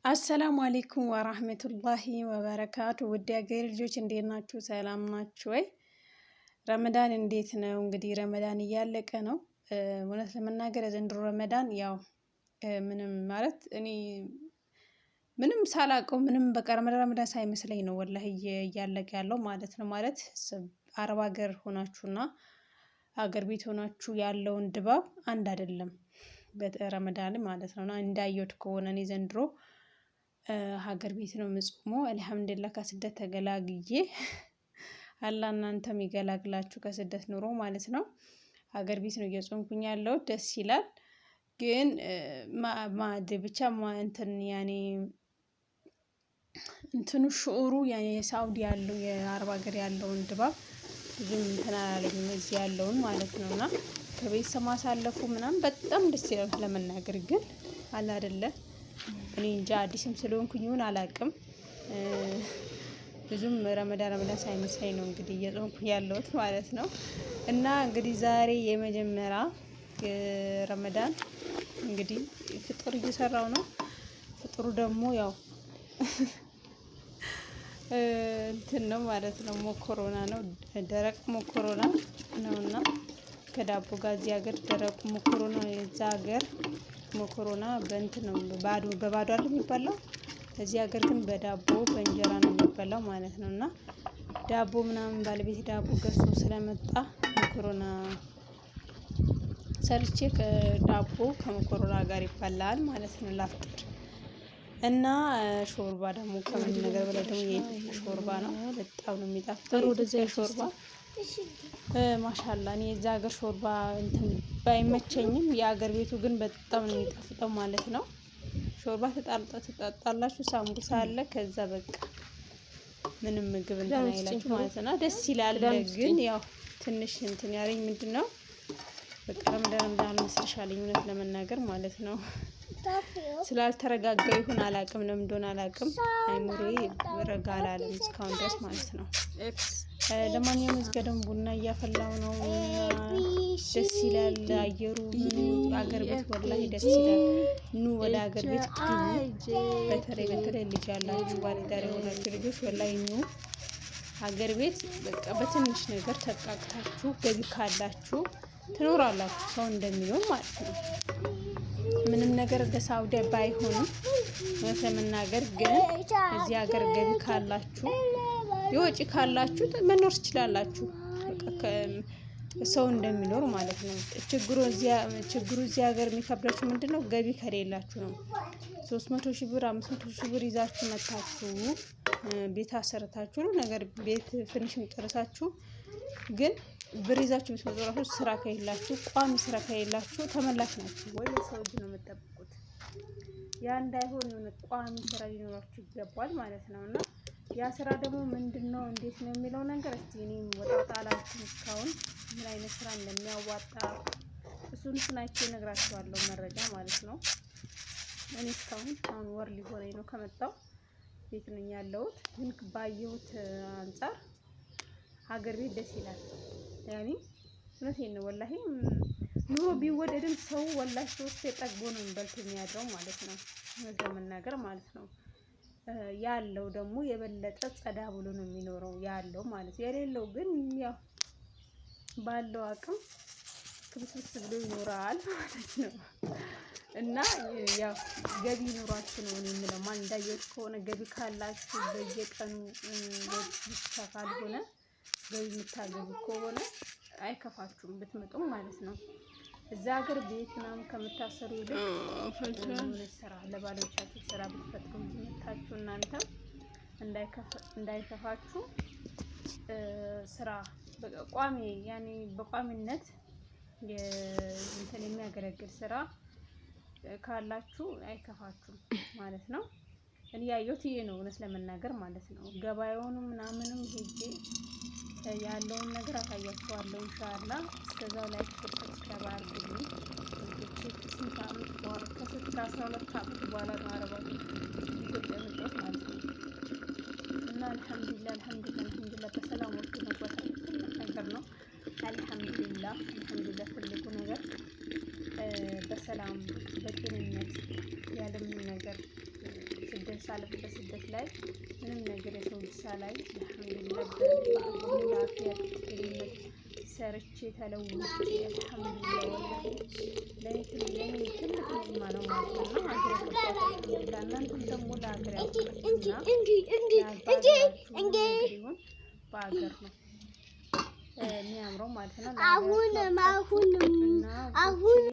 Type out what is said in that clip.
السلام عليكم ورحمة الله وبركاته። ውድ የሀገሬ ልጆች እንዴት ናችሁ? ሰላም ናችሁ ወይ? ረመዳን እንዴት ነው? እንግዲህ ረመዳን እያለቀ ነው። እውነት ለመናገር የዘንድሮ ረመዳን ያው ምንም ማለት እኔ ምንም ሳላውቀው ምንም በቃ ረመዳን ረመዳን ሳይመስለኝ ነው ወላሂ እያለቀ ያለው ማለት ነው። ማለት አረብ ሀገር ሆናችሁና ሀገር ቤት ሆናችሁ ያለውን ድባብ አንድ አይደለም በረመዳን ማለት ነው። እና እንዳየሁት ከሆነ እኔ ዘንድሮ ሀገር ቤት ነው የምጾመው። አልሐምዱሊላህ ከስደት ተገላግዬ፣ አላህ እናንተም ይገላግላችሁ ከስደት ኑሮ ማለት ነው። ሀገር ቤት ነው እየጾምኩኝ ያለው፣ ደስ ይላል። ግን ማድ ብቻ እንትን ያኔ እንትኑ ሽዑሩ የሳውዲ ያለው የአረብ ሀገር ያለውን ድባብ ብዙም እንትን አላለኝም እዚህ ያለውን ማለት ነው። እና ከቤተሰብ ማሳለፉ ምናምን በጣም ደስ ይላል ለመናገር፣ ግን አለ አይደለ እኔ እንጃ አዲስም ስለሆንኩኝ ይሁን አላቅም። ብዙም ረመዳን ረመዳን ሳይመስለኝ ነው እንግዲህ እየጾምኩኝ ያለሁት ማለት ነው። እና እንግዲህ ዛሬ የመጀመሪያ ረመዳን እንግዲህ ፍጡር እየሰራው ነው። ፍጡሩ ደግሞ ያው እንትን ነው ማለት ነው፣ ሞኮሮና ነው፣ ደረቅ ሞኮሮና ነውና ከዳቦ ጋር። እዚህ ሀገር ደረቁ ሞኮሮና፣ የዛ ሀገር ሞኮሮና በእንትን ነው፣ ባዶ በባዶ አይደል የሚበላው። እዚህ ሀገር ግን በዳቦ በእንጀራ ነው የሚበላው ማለት ነው። እና ዳቦ ምናምን ባለቤት ዳቦ ገዝቶ ስለመጣ ሞኮሮና ሰርቼ ከዳቦ ከመኮሮና ጋር ይበላል ማለት ነው ላፍጥር። እና ሾርባ ደግሞ ከምንም ነገር በላይ ደግሞ የኢትዮጵያ ሾርባ ነው። በጣም ነው የሚጣፍጠው የኢትዮጵያ ሾርባ። ማሻላ እኔ የዛ ሀገር ሾርባ እንትን ባይመቸኝም የሀገር ቤቱ ግን በጣም ነው የሚጣፍጠው ማለት ነው። ሾርባ ትጠጣላችሁ፣ ሳምቡሳ አለ። ከዛ በቃ ምንም ምግብ እንትን አይላችሁ ማለት ነው። ደስ ይላል። ግን ያው ትንሽ እንትን ያለኝ ምንድን ነው፣ በቃ ረመዳን ረመዳን አልመስልሻለኝ እውነት ለመናገር ማለት ነው። ስላልተረጋጋ ይሁን አላቅም፣ ለምን እንደሆነ አላቅም። አይምሮዬ ረጋ አላለም እስካሁን ድረስ ማለት ነው። ለማንኛውም እዚህ ጋር ደግሞ ቡና እያፈላው ነው። ደስ ይላል አየሩ፣ አገር ቤት ወላሂ ደስ ይላል። ኑ ወደ ሀገር ቤት ግቡ። በተለይ በተለይ ልጅ ያላችሁ፣ ባለትዳር የሆናችሁ ልጆች ወላሂ ኑ ሀገር ቤት። በቃ በትንሽ ነገር ተብቃቅታችሁ ገቢ ካላችሁ ትኖራላችሁ፣ ሰው እንደሚኖር ማለት ነው። ምንም ነገር እንደ ሳውዲ ባይሆንም እውነት ለመናገር ግን እዚህ ሀገር ገቢ ካላችሁ፣ የወጪ ካላችሁ መኖር ትችላላችሁ። ሰው እንደሚኖር ማለት ነው። ችግሩ እዚህ ሀገር የሚከብዳችሁ ምንድን ነው? ገቢ ከሌላችሁ ነው። 300,000 ብር፣ 500,000 ብር ይዛችሁ መታችሁ ቤት አሰርታችሁ ሁሉ ነገር ቤት finishing ጨርሳችሁ ግን ብር ይዛችሁ ብትመጡ ራሱ ስራ ከሌላችሁ፣ ቋሚ ስራ ከሌላችሁ ተመላሽ ናችሁ ወይ የሰው እጅ ነው የምትጠብቁት። ያ እንዳይሆን የሆነ ቋሚ ስራ ሊኖራችሁ ይገባል ማለት ነው። እና ያ ስራ ደግሞ ምንድን ነው፣ እንዴት ነው የሚለው ነገር እስቲ እኔም ወጣ ወጣ አላልኩም እስካሁን፣ ምን አይነት ስራ እንደሚያዋጣ እሱን እሱን አይቼ እነግራችኋለሁ መረጃ ማለት ነው። እኔ እስካሁን አሁን ወር ሊሆነኝ ነው ከመጣሁ፣ ቤት ነኝ ያለሁት። ግን ባየሁት አንጻር ሀገር ቤት ደስ ይላል። ያኔ እውነቴን ነው ወላሂ፣ ኑሮ ቢወደድም ሰው ወላሂ ሶስቴ ጠግቦ ነው በልቶ የሚያድረው ማለት ነው። እውነት ለመናገር ማለት ነው። ያለው ደግሞ የበለጠ ጸዳ ብሎ ነው የሚኖረው ያለው ማለት ነው። የሌለው ግን ያው ባለው አቅም ክብስብስ ብሎ ይኖራል ማለት ነው። እና ያው ገቢ ኑሯችሁ ነው እኔ የምለው። ማን እንዳየሁት ከሆነ ገቢ ካላችሁ፣ በየቀኑ ወጪ ብቻ ካልሆነ ገቢ የምታገቡ ከሆነ አይከፋችሁም ብትመጡም ማለት ነው። እዛ ሀገር ቤት ምናምን ከምታሰሩ ይልቅ የሆነ ስራ ለባሎቻችሁ ስራ ብትፈጥሩ መታችሁ እናንተም እንዳይከፋችሁ ስራ ቋሚ ያኔ በቋሚነት እንትን የሚያገለግል ስራ ካላችሁ አይከፋችሁም ማለት ነው። እኔ ያየሁት ይሄ ነው እውነት ለመናገር ማለት ነው። ገበያውንም ምናምንም ሄጄ ያለውን ነገር አሳያችኋለሁ ኢንሻአላህ። እስከዛው like፣ subscribe አድርጉልኝ። ከስንት ዓመት በኋላ፣ ከ12 ዓመት በኋላ ነው አረብ ኢትዮጵያ የመጣሁት ማለት ነው። እና አልሐምዱሊላህ፣ አልሐምዱሊላህ፣ አልሐምዱሊላህ በሰላም ወጥቶ መግባት ትልቅ ነገር ነው። አልሐምዱሊላህ፣ አልሐምዱሊላህ። ትልቁ ነገር በሰላም በጤንነት ያለምንም ነገር። ሳልፍ በስደት ላይ ምንም ነገር የሰው ልጅ ሳላይ አልሐምዱሊላህ በሙሉ አፊያ ጤንነት ሰርቼ ተለውጬ አልሐምዱሊላህ ወላሂ ለእኔ ትልቅ ኒዕማ ነው ማለት ነው። ሀገር አልሐምዱሊላህ። እናንተም ደግሞ ለሀገር ያብቃችሁና ነገር ይሁን በሀገር ነው የሚያምረው ማለት ነው። አሁንም አሁንም እና አሁን